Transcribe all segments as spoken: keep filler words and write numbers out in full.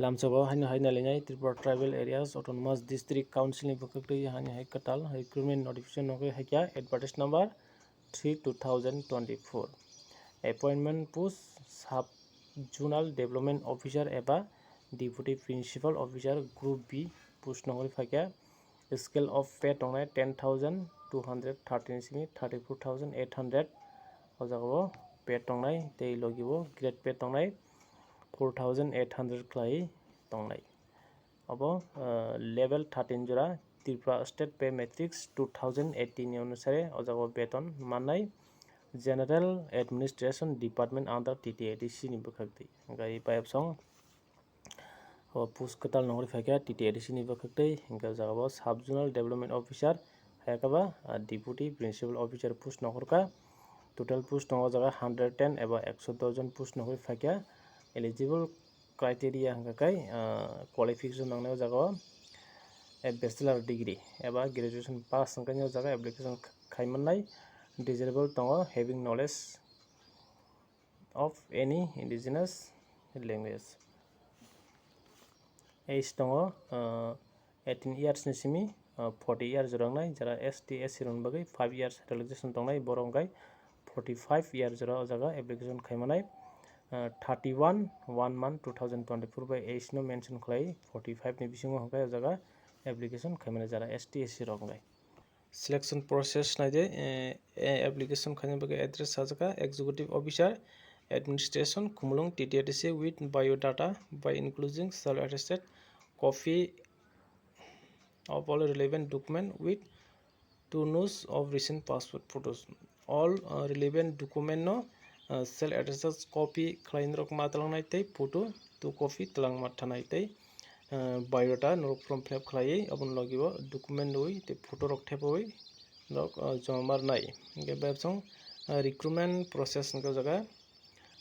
Lamsao haino hai nailainai Tripura Tribal Areas Autonomous District Council ni bwkhak twi haino hai kwtal recruitment notification nokwi hai kya advertise number three two thousand twenty-four. Appointment post Sub Zonal Development Officer eba Deputy Principal Officer Group B post nokwi phaikha. Scale of pay tongnai ten thousand two hundred thirty ni simi thirty-four thousand eight hundred. O jagao pay tongnai tei logibo grade pay tongnai four thousand eight hundred khlai tongnai. Obo, ah, level thirteen jora Tripura State Pay Matrix two thousand eighteen ni onusare o jagao beton mannai General Administration Department under T T A D C ni bwkhak twi. Hwnkhe bayapsong o post kwtal nongri phaikha T T A D C ni bwkhak twi, hwnkhe o jagao Sub Zonal Development Officer, hayakaba, ah, Deputy Principal Officer post nongkhorkha. Total post tongo o jaga hundred ten eba ekso dos jon post nongri phaikha. Eligible criteria hwnkha khe, ah, qualification nangnai o jagao, a bachelor degree eba graduation pass hwnkhe o jaga application kh-, khai mannai. Desirable tongo having knowledge of any indigenous language. Age tongo, ah, eighteen years ni simi, ah, forty years rok nai, jara S T, S C rok ni bagwi five years relaxation tongnai, borok hwnkhe forty-five years jora o jaga application khai manai. Ah, thirty-one one month two thousand twenty-four bai age no mention khlai, forty-five ni bisingo hwnkhe o jaga application khai manai jara S T, S C rok hwnkhe. Selection process naide, eh, eh, application khaina bagwi address sajaka Executive Officer, Administration, Khumulwng, T T A D C with biodata by including self attested copy of all relevant document with two nus of recent passport photos. All, uh, relevant document no, uh, self attested copy khlai norok ma twlangnai tei photo two copy twlang ma thanai tei, uh, biodata norok form fill up khlaiwi aboni logi o document rwi tei photo rok thepawi norok, uh, joma ma rwnai. Hwnkhe bayapsong, uh, recruitment process hwnkhe o jaga,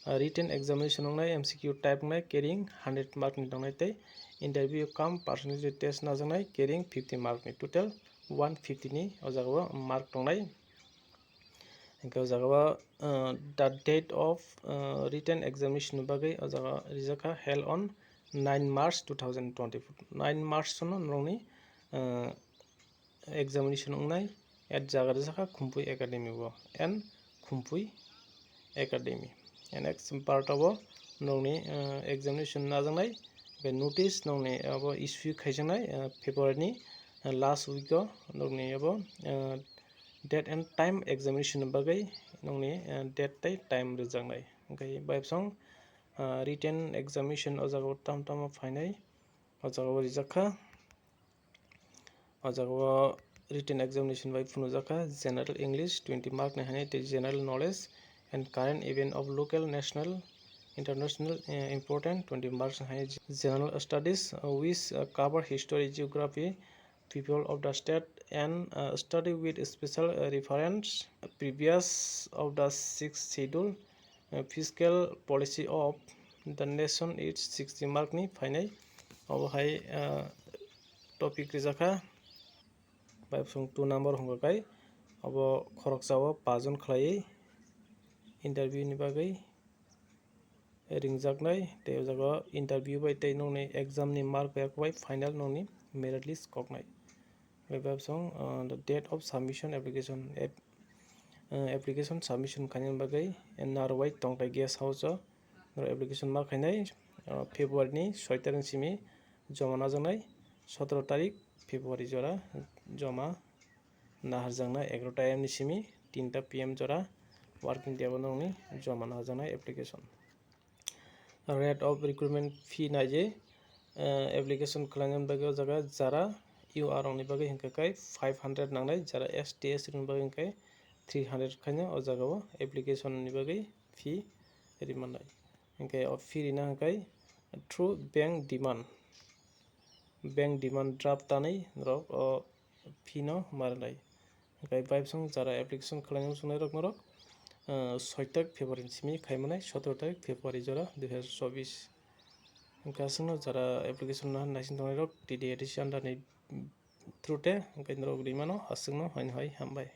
uh, written examination wngnai, M C Q type wngnai, carrying hundred mark ni tongnai tei interview cum personality test najaknai, carrying fifty mark ni, total one fifty ni o jaga o mark tongnai. Hwnkhe o jaga o, uh, the date of, uh, written examination ni bagwi o jaga o rijak kha held on nine March two thousand twenty-four. Nine March sono norokni, uh, examination wngnai at jaga rijak kha Khumpui Academy o and Khumpui Academy. And next part abo norokni, uh, examination najaknai, hwnkhe notice norokni abo issue khaijaknai, uh, February ni, uh, last week o norokni abo, uh, date and time examination ni bagwi nokni, eh, date tei time rwjaknai. Hwnkhe bayapsong, ah, written examination o jaga o tam tamo phainai, o jaga o rijak kha. O jaga o written examination bai phunukjak kha, General English twenty mark ni haino tei General Knowledge and Current Event of Local, National, International, eh, Important twenty marks ni haino General Studies, uh, which, uh, cover History, Geography, People of the State and, uh, Study with Special, uh, Reference, Previous of the Sixth Schedule, uh, Fiscal Policy of the Nation is sixty mark ni phainai. Obo hai, uh, topic rijak kha. Bai bwswng two number hwnkha khe obo khoroksa o pajon khlaiwi interview ni bagwi ringjaknai, tei o jaga o interview bai tei nokni exam ni mark bai, final nokni merit list koknai. Bai bwswng, uh, the date of submission application, ap-, uh, application submission khaina bagwi narwai tongthai guest house o norok application ma khainai, uh, February ni soi tarik ni simi joma najaknai, sotoro tarik February jora joma naharjaknai egaroh ta A M ni simi tinta P M jora working day o nokni joma naharjaknai application. Rate of recruitment fee naidi, eh, application khlaina bagwi o jaga jara U R rokni bagwi hwnkha khe five hundred nangnai, jara S T S rokni bagwi hwnkha khe three hundred khaina o jaga o application ni bagwi fee rimannai. Hwnkhe o fee rina hwnkhe through bank demand, bank demand draft tanwi norok o fee no ma rwnai. Hwnkhe bai bwswng jara application khlaina muchungnai rok norok, ah, soi tarik February ni simi khai manai, sotoro tarik February jora dui hazar chobbish. Hwnkhe aswkno jara application no naising tongnai rok T D A D C under ni through te hwnkhe norok rimano aswkno hai hai hambai.